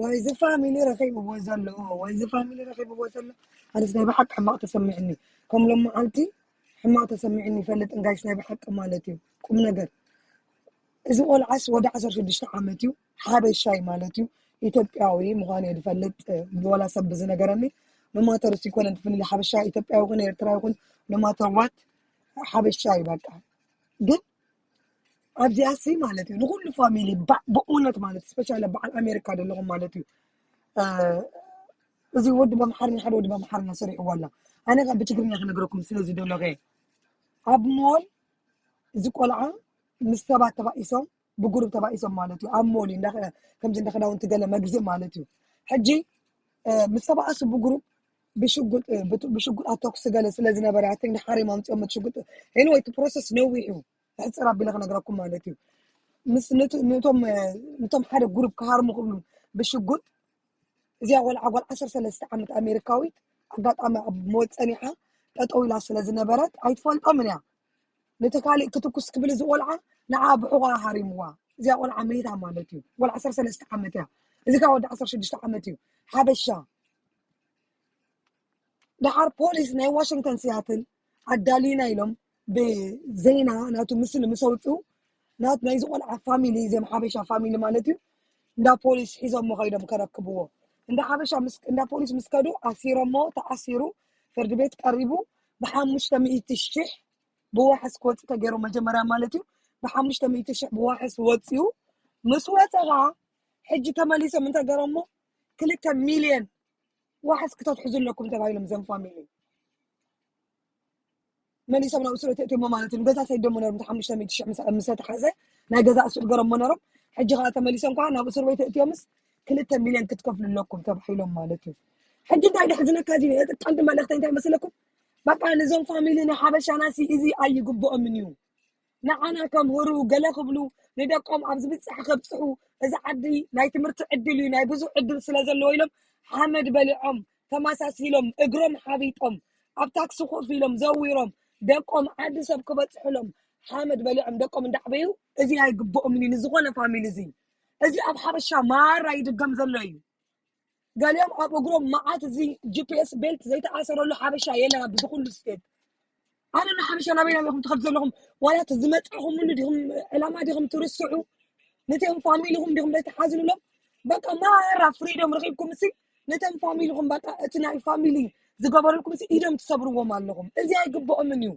ወይ እዚ ፋሚሊ ረኺብዎ ዘሎ ወይ እዚ ፋሚሊ ረኺብዎ ዘሎ ኣነስ ናይ ብሓቂ ሕማቕ ተሰሚዕኒ። ከም ሎም መዓልቲ ሕማቕ ተሰሚዕኒ ይፈልጥ እንጋይስ ናይ ብሓቂ ማለት እዩ። ቁም ነገር እዚ ቆልዓስ ወደ ዓሰርተ ሽዱሽተ ዓመት እዩ። ሓበሻይ ማለት እዩ። ኢትዮጵያዊ ምዃኑ እየ ዝፈልጥ። ብወላ ሰብ ብዝነገረኒ መማተርስ ይኮነ ትፍልሊ ሓበሻ ኢትዮጵያዊ ይኹን ኤርትራ ይኹን መማተርዋት ሓበሻይ በቃ። ግን ኣብዚኣ ሲ ማለት እዩ ንኩሉ ፋሚሊ ብእውነት ማለት ስፔሻሊ በዓል ኣሜሪካ ዘለኹም ማለት እዩ። እዚ ወዲ በምሓርኛ ሓደ ወዲ በምሓርኛ ሰሪሕዋ ኣላ። ኣነ ካብ ብትግርኛ ክነግረኩም ስለዚ ደሎ ኣብ ሞል እዚ ቆልዓ ምስ ሰባት ተባኢሶም ብጉሩብ ተባኢሶም ማለት እዩ። ኣብ ሞል ከምዚ እንደ ክዳውንቲ ገለ መግዝእ ማለት እዩ። ሕጂ ምስ ተባእሱ ብጉሩብ ብሽጉጥ ብሽጉጥ ኣተኩስ ገለ ስለ ዝነበረ ኣቲ ንሓሪም ኣምፅኦም ሽጉጥ ወይ እቲ ፕሮሰስ ነዊሕ እዩ። ሕፅር ኣቢለ ክነግረኩም ማለት እዩ። ምስ ነቶም ሓደ ጉሩብ ክሃርሙ ክብሉ ብሽጉጥ እዚኣ ቆልዓ ጓል ዓሰርተ ሰለስተ ዓመት ኣሜሪካዊት ኣጋጣሚ ኣብ ሞት ፀኒሓ ጠጠው ኢላ ስለ ዝነበረት ኣይትፈልጦምን እያ። ነቲ ካሊእ ክትኩስ ክብል እዚ ቆልዓ ንዓ ብሕቋ ሃሪምዋ። እዚኣ ቆልዓ መይታ ማለት እዩ። ጓል ዓሰርተ ሰለስተ ዓመት እያ። እዚ ካብ ወዲ ዓሰርተ ሽዱሽተ ዓመት እዩ። ሓበሻ ደሓር ፖሊስ ናይ ዋሽንግተን ሲያትል ኣዳሊና ኢሎም ብዜና ናቱ ምስል ምስ ኣውፅኡ ናት ናይዚ ቆልዓ ፋሚሊ እዚም ሓበሻ ፋሚሊ ማለት እዩ እንዳ ፖሊስ ሒዞሞ ከይዶም ከረክብዎ። እንዳ ሓበሻ ምስ- እንዳ ፖሊስ ምስ ከዱ ኣሲሮሞ ተኣሲሩ ፍርዲ ቤት ቀሪቡ ብሓሙሽተ ሚእቲ ሽሕ ብዋሕስ ክወፅእ ተገይሩ መጀመርያ ማለት እዩ። ብሓሙሽተ ሚእቲ ሽሕ ብዋሕስ ወፅኡ ምስ ወፀ ከዓ ሕጂ ተመሊሶም እንተገረሞ ክልተ ሚልዮን ዋሕስ ክተትሕዙ ኣለኩም ተባሂሎም ዘም ፋሚሊ መሊሶም ናብ እስር ቤት እትሞ ማለት እዩ። ገዛ ሰይዶሞ ነሮም ሓሙሽተ ሚእቲ ሽሕ ምስ ተሓዘ ናይ ገዛ እሱ ገረሞ ነሮም። ሕጂ ከዓ ተመሊሶም ከዓ ናብ እስር ቤት እትዮምስ ክልተ ሚልዮን ክትከፍሉ ኣለኩም ተባሂሎም ማለት እዩ። ሕጂ እንታይ ደሕዝነካ እዚ ቀንዲ መልእክቲ እንታይ መስለኩም? በቃ ንዞም ፋሚሊ ናይ ሓበሻና ሲ እዚ ኣይግብኦምን እዩ። ንዓና ከምህሩ ገለ ክብሉ ንደቆም ኣብ ዝብፃሕ ከብፅሑ እዚ ዓዲ ናይ ትምህርቲ ዕድል እዩ ናይ ብዙሕ ዕድል ስለ ዘለዎ ኢሎም ሓመድ በሊዖም ተመሳሲሎም እግሮም ሓቢጦም ኣብ ታክሲ ኮፍ ኢሎም ዘዊሮም ደቆም ዓዲ ሰብ ክበፅሕሎም ሓመድ በሊዖም ደቆም እንዳዕበዩ እዚ ኣይግብኦምን እዩ ንዝኾነ ፋሚሊ እዚ እዚ ኣብ ሓበሻ ማራ ይድገም ዘሎ እዩ። ገሊኦም ኣብ እግሮም መዓት እዚ ጂፒኤስ ቤልት ዘይተኣሰረሉ ሓበሻ የለን ኣብዚ ኩሉ ስቴት። ኣነ ንሓበሻ ናበይ ናበይኹም ትኸዱ ዘለኹም ዋላ እቲ ዝመፃኹምሉ ዲኹም ዕላማ ዲኹም ትርስዑ ነቶም ፋሚሊኹም ዲኹም ዘይተሓዝኑሎም በቃ ማራ ፍሪዶም ረኺብኩም እሲ ነቶም ፋሚሊኹም በቃ እቲ ናይ ፋሚሊ ዝገበረልኩም እሲ ኢዶም ትሰብርዎም ኣለኹም እዚ ኣይግብኦምን እዩ።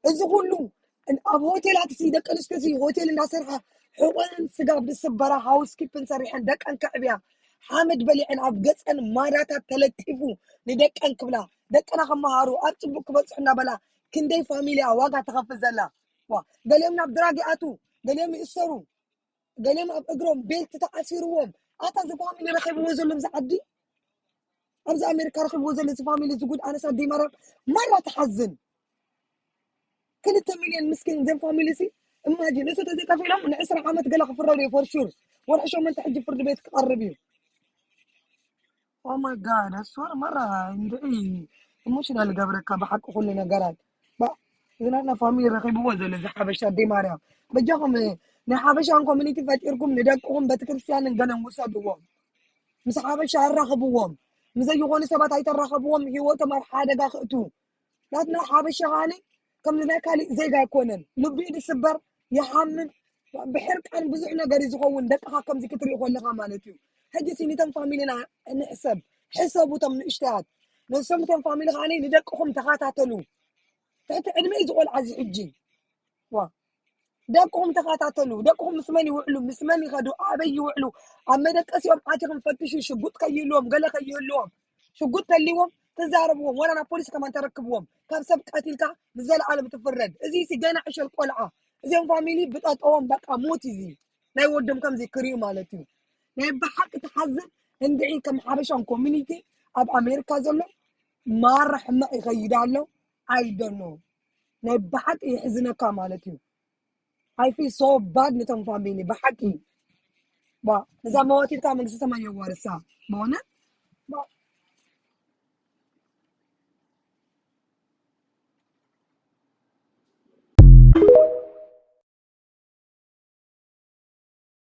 እዚ ኩሉ ኣብ ሆቴላት ሲ ደቂ ኣንስትዮ ሲ ሆቴል እንዳሰርሓ ሕቆን ስጋብ ዝስበራ ሃውስ ኪፕን ሰሪሐን ደቀን ከዕብያ ሓመድ በሊዐን ኣብ ገፀን ማዳታት ተለጢፉ ንደቀን ክብላ ደቅና ከመሃሩ ኣብ ፅቡቅ ክበፅሑ እናበላ ክንደይ ፋሚሊያ ዋጋ ትኸፍል ዘላ ዋ ገሊኦም ናብ ድራግ ይኣቱ ገሊኦም ይእሰሩ ገሊኦም ኣብ እግሮም ቤልት ተኣሲርዎም ኣታ እዚ ፋሚሊ ረኺብዎ ዘሎ ኣብዚ ዓዲ ኣብዚ ኣሜሪካ ረኺብዎ ዘሎ እዚ ፋሚሊ እዚ ጉድ ኣነስ ኣደይ ማርያም ማራ ትሓዝን ክልተ ሚልዮን ምስኪን ዘን ፋሚሊ ሲ እማጂን እሱ ተዘይከፊሎም ንዕስራ ዓመት ገለ ክፍረዱ እዩ ፎርሹር ወርሒ ሸመንተ ሕጂ ፍርዲ ቤት ክቐርብ እዩ ኦማይ ጋድ ኣስወር ማራ እንድዒ ኢሞሽናል ገብረካ ብሓቂ ኩሉ ነገራት ዝናና ፋሚሊ ረኺብዎ ዘሎ እዚ ሓበሻ ኣደይ ማርያም በጃኹም ናይ ሓበሻን ኮሚኒቲ ፈጢርኩም ንደቅኹም ቤተክርስትያንን ገለን ውሰድዎም ምስ ሓበሻ ኣራኽብዎም ምስ ዘይኾኑ ሰባት ኣይተራኸብዎም ህይወቶም ኣብ ሓደጋ ክእቱ ናትና ሓበሻ ኻኒ ከምዚ ናይ ካሊእ ዜጋ ኣይኮነን ልቢ ድስበር ይሓምን ብሕርቃን ብዙሕ ነገር እዩ ዝኸውን ደቅኻ ከምዚ ክትርኢ ኮለኻ ማለት እዩ ሕጂ ሲኒቶም ፋሚሊና ንሕሰብ ሕሰቡ ቶም ንእሽተያት ንሶም ቶም ፋሚሊ ኻኒ ንደቅኹም ተኸታተሉ ትሕቲ ዕድመ እዩ ዝቆልዓ እዚ ሕጂ ደቅኹም ተኸታተሉ ደቅኹም ምስ መን ይውዕሉ ምስ መን ይኸዱ ኣበይ ይውዕሉ ኣብ መደቀሲኦም ኣቲኹም ፈትሹ ሽጉጥ ከይህልዎም ገለ ከይህልዎም ሽጉጥ ተልዎም ተዛረብዎም ወላ ናብ ፖሊስ ከማን ተረክብዎም ካብ ሰብ ቀቲልካ ንዘለኣለም ትፍረድ እዚ ሲ ገና ዕሸል ቆልዓ እዚኦም ፋሚሊ ብጠጠዎም በቃ ሞት እዚ ናይ ወዶም ከምዚ ክርእዩ ማለት እዩ ናይ ብሓቂ ትሓዝን እንድዒ ከም ሓበሻን ኮሚኒቲ ኣብ ኣሜሪካ ዘሎ ማራ ሕማቕ ይኸይድ ኣሎ ኣይደኖ ናይ ብሓቂ ይሕዝነካ ማለት እዩ I feel so bad ንቶም ፋሚሊ ብሓቂ እዛ መዋቲትካ መንግስቲ ሰማይ የዋርሳ በእውነት